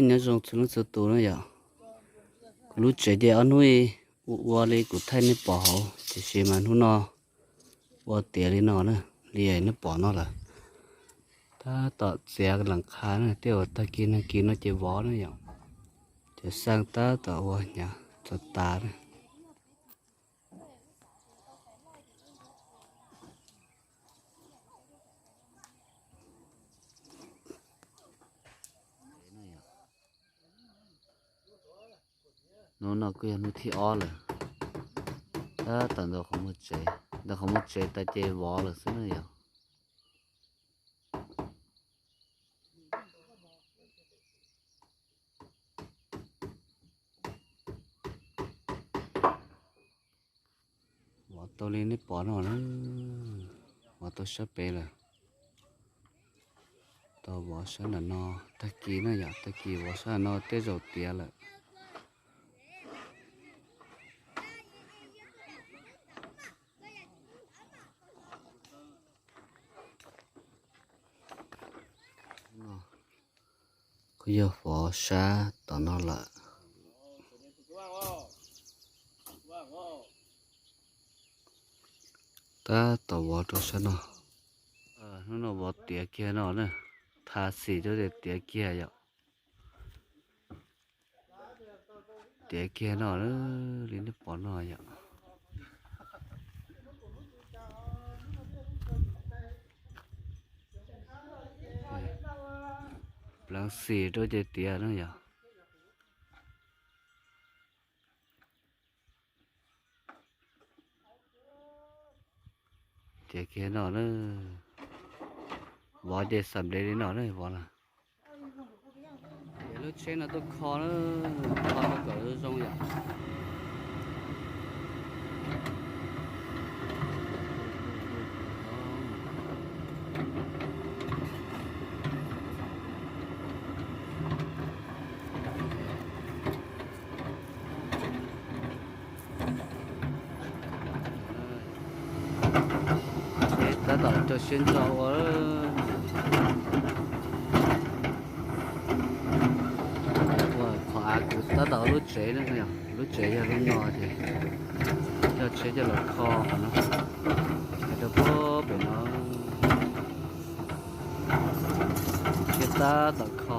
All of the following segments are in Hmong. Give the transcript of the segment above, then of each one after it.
Nyob zoo txhua leej txhua tus na yom. Kuv lub tsev ces ob hnub ib ua ua li kuv thaij nej pom hauv, tiam sis mas hnub no ua tiav li no na, li nej pom no lawm. Tab tom txiav lees qha na, tej uas tag kis nag kis no ces vov na yom. Cov xaa tab tom ua hnyav txog tas na. Hnub no kuj yog hnub thib ob lawm. Tab tom ntawm qhov muag tsev, ntawm qhov muag tsev tas ces vov lawm xwb na yom. Vov tau li nej pom no na, vov tau sab pem lawm. Tau vov sab nram no, tag kis na yom, tag kis vov sab no tej zaum tiav lawm. Kuj yog vov sab tom no lawm. Tab tom vov rau sab no. Hnub no vov tiav kiag no na, tha xim rau tias tiav kiag yom. Tiav kiag no li nej pom no yom. Pleev xim rau ces tiav na yom. Tiav kiag no na, vov ces xam ntev li no na vov na. Ces lub tsheb no tuaj kho na, kho rau kom zoo yom. Tab tom rau siab ntso ua. Ua qhov av kuv tab tom ua lub tsev na, lub tsev yog lub no ces coj tsheb coj los kho qhov no, hais rau pem no. Thiab tab tom kho.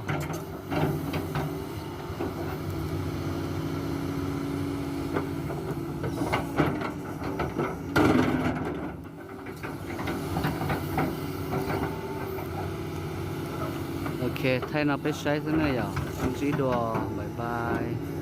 Ok, thaij no peb saib xwb na yom. Sib ntsib dua, bye bye.